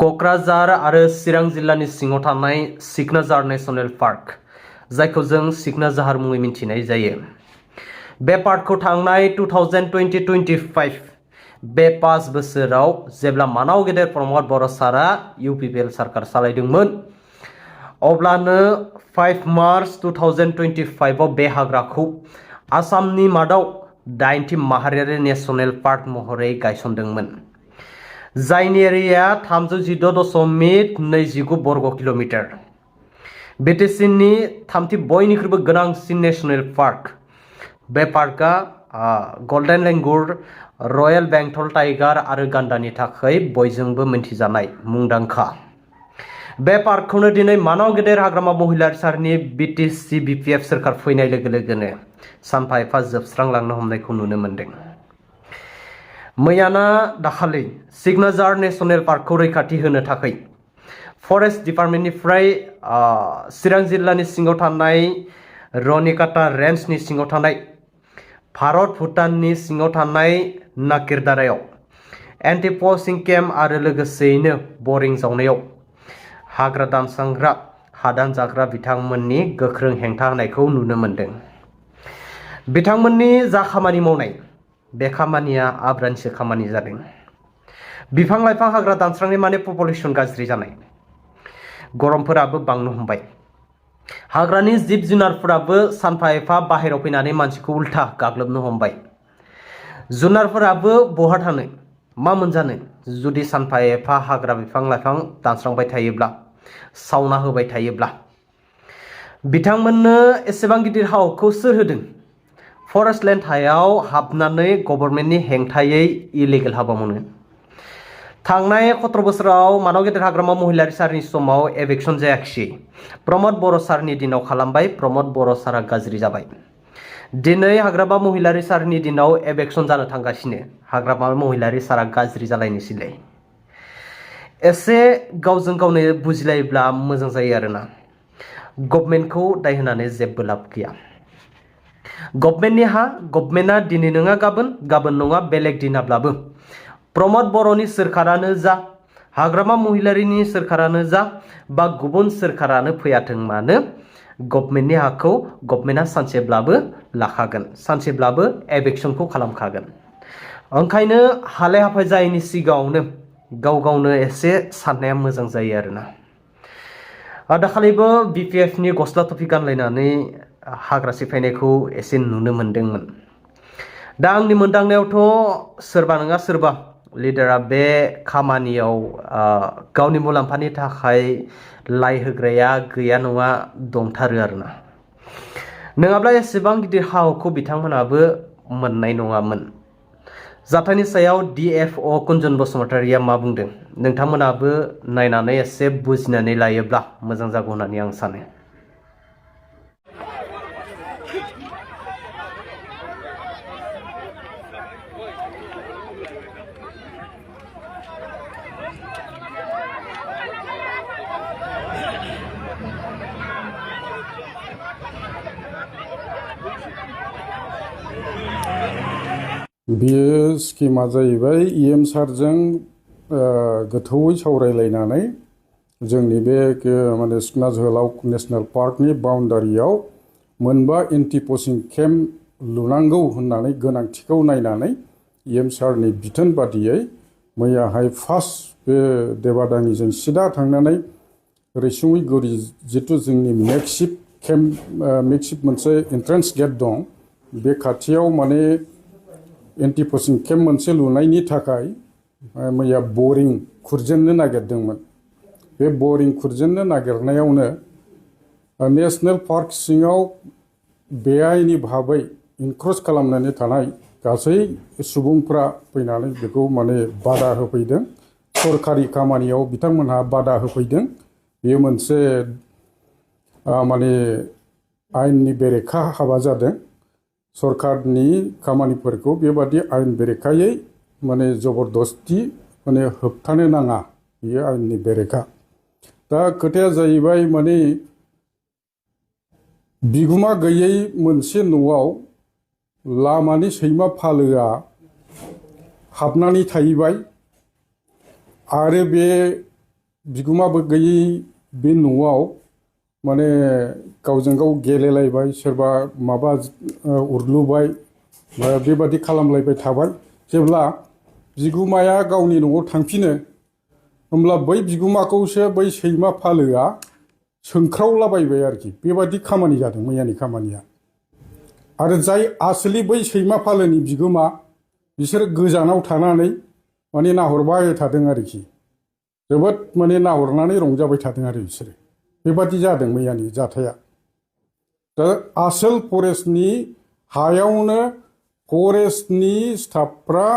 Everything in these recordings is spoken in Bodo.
क'क्राझार आरो चिरां जिल्लानि सिङाव थानाय सिकनाझार नेशनेल पार्क, जायखौ जों सिकनाझार मुङै मिथिनाय जायो। बे पार्कखौ थांनाय 2020-25 बे 5 बोसोराव जेब्ला मानाव गेदेर प्रमद बर' सारा UPPL सरकार सालायदोंमोन, अब्लानो 5 मार्च 2025 आव बे हाग्राखौ आसामनि मादाव 8थि माहारियारि नेशनेल पार्क महरै गायसनदोंमोन, जायनि एरियाया 316.29 बर्ग किल'मिटार। BTCनि 3थि बयनिख्रुइबो गोनांसिन नेशनेल पार्क। बे पार्कआ गल्डेन लेंगुर, रयेल बेंगल टाइगार आरो गान्दानि थाखाय बयजोंबो मिथिजानाय मुंदांखा। बे पार्कखौनो दिनै मानाव गेदेर हाग्रामा महिलारिसानि BTC BPF सोरखार फैनाय लोगो लोगोनो सानफा एफा जोबस्रांलांनो हमनायखौ नुनो मोनदों। मैयाना दाखालि सिकनाझार नेशनेल पार्कखौ रैखाथि होनो थाखाय फरेस्ट डिपार्टमेन्टनिफ्राय चिरां जिल्लानि सिङाव थानाय रनिकाटा रेन्जनि सिङाव थानाय भारत भुटाननि सिङाव थानाय नाकिरदारायाव एन्टि पचिं केम्प आरो लोगोसेयैनो बरिं जावनायाव हाग्रा दानस्रांग्रा हादान जाग्रा बिथांमोननि गोख्रों हेंथा होनायखौ नुनो मोनदों। बिथांमोननि जा खामानि मावनाय, बे खामानिया आब्रानिसो खामानि जादों। बिफां लाइफां हाग्रा दानस्रांनाय माने पपुलेसन गाज्रि जानाय, गरमफोराबो बांनो हमबाय, हाग्रानि जिब जुनारफोराबो सानफा एफा बाहेरायाव फैनानै मानसिखौ उल्था गाग्लोबनो हमबाय। जुनारफोराबो बहा थानो, मा मोनजानो जुदि सानफा एफा हाग्रा बिफां लाइफां दानस्रांबाय थायोब्ला, सावना होबाय थायोब्ला। बिथांमोननो एसेबां गिदिर हावखौ सोर होदों? फरेस्ट लेन्ड हायाव हाबनानै गभर्नमेन्टनि हेंथायै इलिगेल हाबा मावनो। थांनाय 17 बोसोराव मानाव गेदेर हाग्रामा महिलारि सारनि समाव एभेक्सन जायाखिसै। प्रमद बर' सारनि दिनाव खालामबाय, प्रमद बर' सारा गाज्रि जाबाय। दिनै हाग्रामा महिलारि सारनि दिनाव एभेक्सन जानो थांगासिनो, हाग्रामा महिलारि सारा गाज्रि जालायनोसैलाय। एसे गावजों गावनो बुजिलायोब्ला मोजां जायो आरोना। गभर्नमेन्टखौ दाय होनानै जेबो लाब गैया। गभर्नमेन्टनि हा, गभर्नमेन्टआ दिनै नङा गाबोन, गाबोन नङा बेलेग दिनाब्लाबो प्रमद बर'नि सोरखारानो जा, हाग्रामा महिलारिनि सोरखारानो जा, बा गुबुन सोरखारानो फैयाथों मानो, गभर्नमेन्टनि हाखौ गभर्नमेन्टआ सानसेब्लाबो लाखागोन, सानसेब्लाबो एभेक्सनखौ खालामखागोन। ओंखायनो हालाय हाफाय जायैनि सिगाङावनो गाव गावनो एसे साननाया मोजां जायो आरोना। दाखालिबो BPFनि गस्ला टफि गानलायनानै हाग्रा सिफायनायखौ एसे नुनो मोनदोंमोन। दा आंनि मोनदांनायावथ' सोरबा नङा सोरबा लिडारा बे खामानियाव गावनि मुलाम्फानि थाखाय लाइ होग्राया गैया नङा दंथारो आरोना। नङाब्ला एसेबां गिदिर हावखौ बिथांमोनाबो मोननाय नङामोन। जाथायनि सायाव DFO कुन्जन बसुमतारिया मा बुंदों, नोंथांमोनाबो नायनानै एसे बुजिनानै लायोब्ला मोजां जागौ होननानै आं सानो। बेयो स्किमा जाहैबाय EM सारजों गोथौयै सावरायलायनानै जोंनि बे माने सिकनाझार नेशनेल पार्कनि बाउन्डारियाव मोनबा एन्टि पचिं केम्प लुनांगौ होननानै गोनांथिखौ नायनानै EM सारनि बिथोन बादियै मैयाहाय फार्स्ट बे देबादाङिजों सिदा थांनानै रैसुंगुरि जिथु जोंनि मेकशिफ्ट केम्प, मेकशिफ्ट मोनसे एन्ट्रेन्स गेट दं, बे खाथियाव माने एन्टि पचिं केम्प मोनसे लुनायनि थाखाय मैया बरिं खुरजेननो नागिरदोंमोन। बे बरिं खुरजेननो नागिरनायावनो नेशनेल पार्क सिङाव बेआइनि भाबै इनक्रच खालामनानै थानाय गासै सुबुंफ्रा फैनानै बेखौ माने बादा होफैदों। सरखारि खामानियाव बिथांमोनहा बादा होफैदों। बेयो मोनसे माने आयेननि बेरेखा हाबा जादों। सरकारनि खामानिफोरखौ बेबादि आयेन बेरेखायै माने जबरदस्ति माने होबथानो नाङा, बेयो आयेननि बेरेखा। दा खोथाया जाहैबाय माने बिगुमा गैयै मोनसे न'आव लामानि सैमा फालोआ हाबनानै थाहैबाय आरो बे बिगुमाबो गैयै बे न'आव माने गावजों गाव गेलेलायबाय सोरबा माबा उरलुबाय बेबादि खालामलायबाय थाबाय जेब्ला बिगुमाया गावनि न'आव थांफिनो होमब्ला बै बिगुमाखौसो बै सैमा फालोआ सोंख्रावलाबायबाय आरोखि बेबादि खामानि जादों मैयानि खामानिया आरो जाय आसलि बै सैमा फालोनि बिगोमा बिसोरो गोजानाव थानानै माने नाहरबाय थादों आरोखि जोबोद माने नाहरनानै रंजाबाय थादों आरो बिसोरो बेबादि जादों मैयानि जाथाया दा आसोल फरेस्टनि हायावनो फरेस्टनि स्टाफफ्रा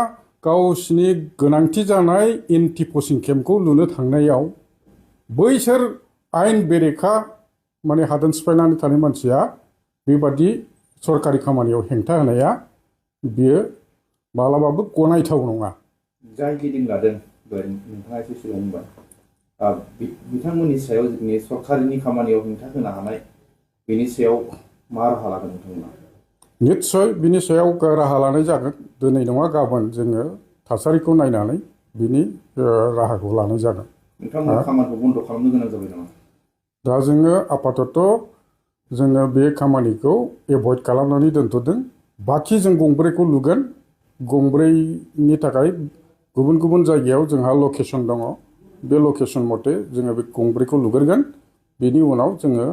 गावसिनि गोनांथि जानाय एन्टि पचिं केम्पखौ लुनो थांनायाव बैसोर आयेन बेरेखा माने हादान सिफायनानै थानाय मानसिया बेबादि सरकारि खामानियाव हेंथा होनाया बियो मालाबाबो गनायथाव नङा जाय गिदिंलादों नोंथाङा एसे सिगां बुंबाय बिथांमोननि सायाव जोंनि सरकारिनि खामानियाव हेंथा होनो हानाय बेनि सायाव मा राहा लागोन नोंथांमोना निस्सय बिनि सायाव राहा लानाय जागोन दिनै नङा गाबोन जोङो थासारिखौ नायनानै बिनि राहाखौ लानाय जागोन नोंथांमोना खामानिखौ बन्द' खालामनो गोनां जाबाय नामा दा जोङो आपातत जोङो बे खामानिखौ एभयड खालामनानै दोनथ'दों बाखि जों गंब्रैखौ लुगोन गंब्रैनि थाखाय गुबुन गुबुन जायगायाव जोंहा लकेसन दङ बे लकेसन मथे जोङो बे गंब्रैखौ लुग्रोगोन बेनि उनाव जोङो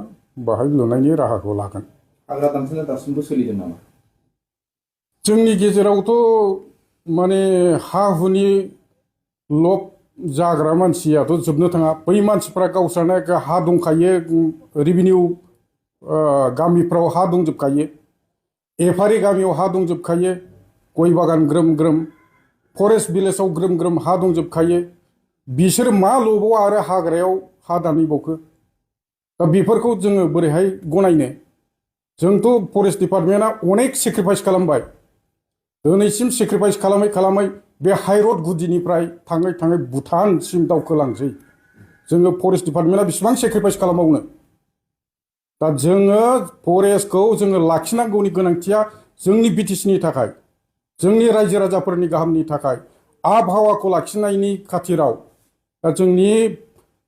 बाहाय लुनायनि राहाखौ लागोन हाग्रा दानस्रांनाया दासिमबो सोलिदों नामा जोंनि गेजेरावथ' माने हा हुनि लब जाग्रा मानसियाथ' जोबनो थाङा बै मानसिफ्रा गावस्रानो हा दंखायो रेभिनिउ गामिफ्राव हा दंजोबखायो एफारि गामियाव हा दंजोबखायो गय बागान ग्रोम ग्रोम फरेस्ट भिलेजाव ग्रोम ग्रोम हा दंजोबखायो बिसोर मा लबाव आरो हाग्रायाव हा दानहैबावखो दा बेफोरखौ जोङो बोरैहाय गनायनो जोंथ' फरेस्ट डिपार्टमेन्टआ अनेक सेक्रिफाइस खालामबाय दिनैसिम सेक्रिफाइस खालामै खालामै बे हाइरड गुदिनिफ्राय थाङै थाङै भुटानसिम दावखोलांसै जोङो फरेस्ट डिपार्टमेन्टआ बेसेबां सेक्रिफाइस खालामबावनो दा जोङो फरेस्टखौ जोङो लाखिनांगौनि गोनांथिया जोंनि बिटिसिनि थाखाय जोंनि रायजो राजाफोरनि गाहामनि थाखाय आबहावाखौ लाखिनायनि खाथिराव दा जोंनि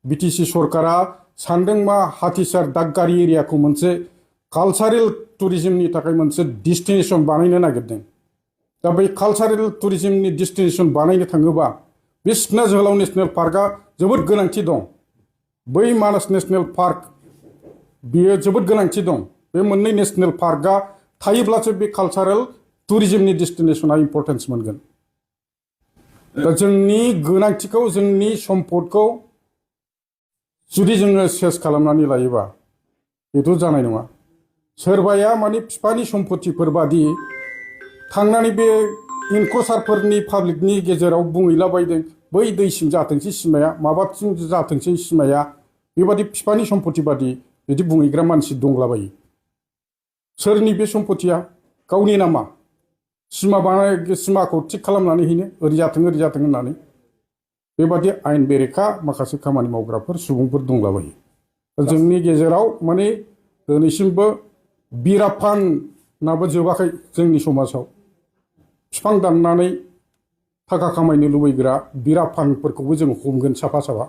बिटिसि सरकारा सानदों मा हाथिसार दागगारि एरियाखौ मोनसे कालचारेल टुरिजमनि थाखाय मोनसे डेस्टिनेसन बानायनो नागिरदों दा बै कालचारेल टुरिजमनि डेस्टिनेसन बानायनो थाङोबा बे सिखना जोहोलाव नेसनेल पार्कआ जोबोद गोनांथि दं बै मानास नेसनेल पार्क बियो जोबोद गोनांथि दं बे मोननै नेसनेल पार्कआ थायोब्लासो बे कालचारेल टुरिजमनि डेस्टिनेसना इम्परटेन्स मोनगोन दा जोंनि गोनांथिखौ जोंनि सम्पदखौ जुदि जोङो सेस खालामनानै लायोबा बेथ' जानाय नङा सोरबाया माने बिफानि सम्पतिफोर बादि थांनानै बे इनकसारफोरनि पाब्लिकनि गेजेराव बुंहैलाबायदों बै दैसिम जाथोंसै सिमाया माबाथिं जाथोंसै सिमाया बेबादि बिफानि सम्पति बादि बिदि बुंहैग्रा मानसि दंलाबायो सोरनि बे सम्पतिया गावनि नामा सिमाखौ थिग खालामनानै हैनो ओरै जाथों होननानै बेबादि आयेन बेरेखा माखासे खामानि मावग्राफोर सुबुंफोर दंलाबायो जोंनि गेजेराव माने दिनैसिमबो बिराफानाबो जोबाखै जोंनि समाजाव बिफां दाननानै थाखा खामायनो लुबैग्रा बिराफानफोरखौबो जों हमगोन साफा साफा